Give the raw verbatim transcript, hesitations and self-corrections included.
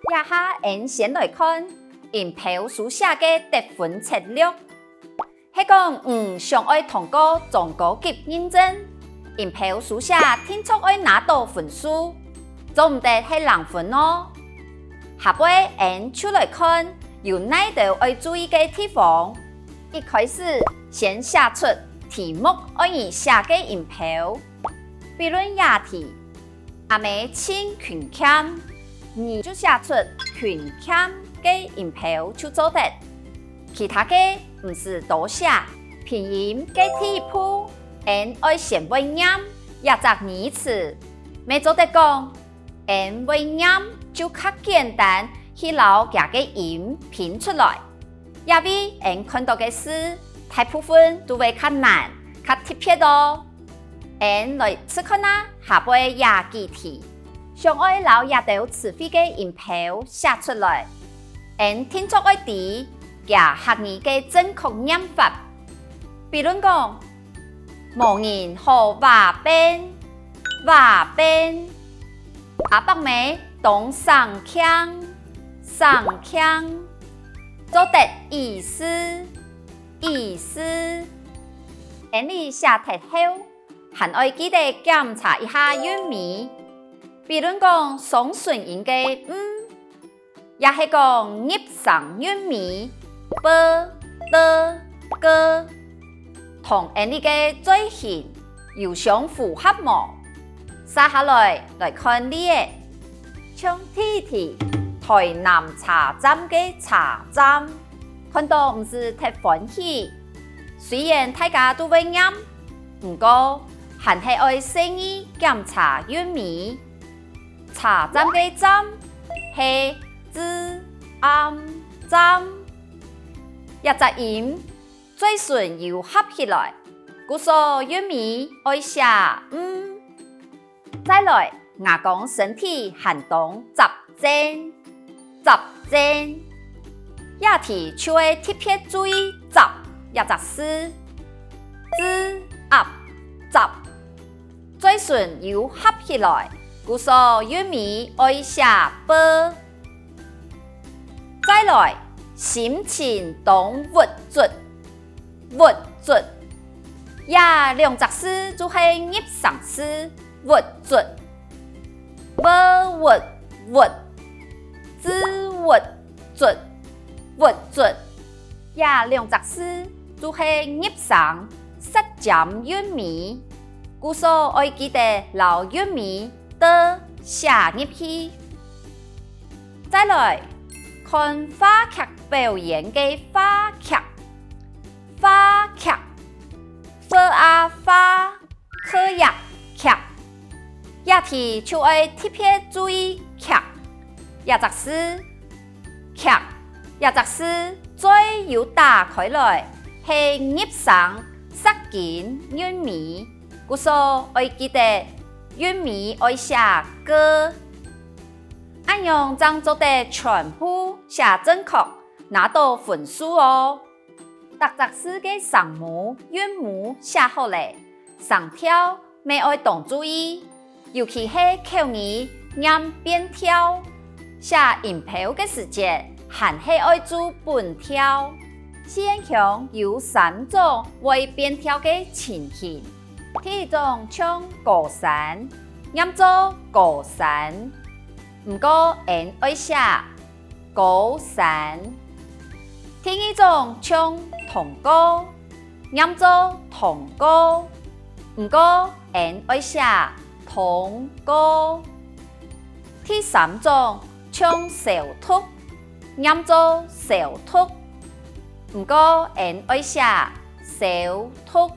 這下，𫣆先來看音標書寫个得分策略。係講你想愛通過中高級認證，音標書寫定著愛拿著分數，做毋得係零分哦。下背，𫣆就來看有哪兜愛注意个地方。一開始，先寫出題目愛你寫个音標，比論這題， 阿姆盡勤儉，你就寫出勤儉个音標就做得。其他个毋使多寫，拼音个第一步，𫣆愛先會唸這隻語詞，乜做得講，𫣆會唸就較簡單去摎厥个音拼出來。這位𫣆看著个字，大部分都會較難、較特別哦。 𫣆來試看啊下背這幾題，想愛摎這兜詞彙个音標寫出來，𫣆定著愛知厥客語个正確唸法。比論講，無人好話變，話變；阿伯姆當省儉，省儉；做得意思，意思。𫣆俚寫忒後， 還愛記得檢查一下韻尾。比論講雙唇音个m，也係講入聲韻尾，b、t、g，同𫣆俚个嘴型有相符合無？續下來，來看例仔。像第一題，臺南車站个車站，看著毋使忒歡喜。雖然大家都會唸， 毋過，還係愛細義檢查韻尾。車站个站係z、am、站。這隻音嘴唇有合起來，故所韻尾愛寫m。再來，吾公身體還當扎 正，扎正。這題就愛特別注意扎這隻字，z、ap、扎。嘴唇有合起來，故所韻尾愛寫b。再來，心情當鬱卒，鬱卒。這兩隻字就係入聲字，鬱卒。 v、ut、鬱，z、ut、卒，鬱卒。這兩隻字就係入聲舌尖韻尾，故所愛記得摎韻尾t寫入去。再來，看話劇表演个話劇，話劇，f、a、話， k、iag、劇。這題就愛特別注意劇這隻字。劇這隻字嘴有打開來，係入聲舌根韻尾，故所愛記得韻尾愛寫g。恁樣正做得全部寫正確，拿著分數哦。 逐隻字个聲母、韻母寫好咧，聲調乜愛當注意，尤其係口語唸變調，寫音標个時節，還係愛注本調。四縣腔有三種會變調个情形，第一種像高山，唸做高山，毋過𫣆愛寫 高山。第二種像通告，唸做通告，毋過𫣆愛寫通告。第三種像消毒，唸做消毒，毋過𫣆愛寫消毒。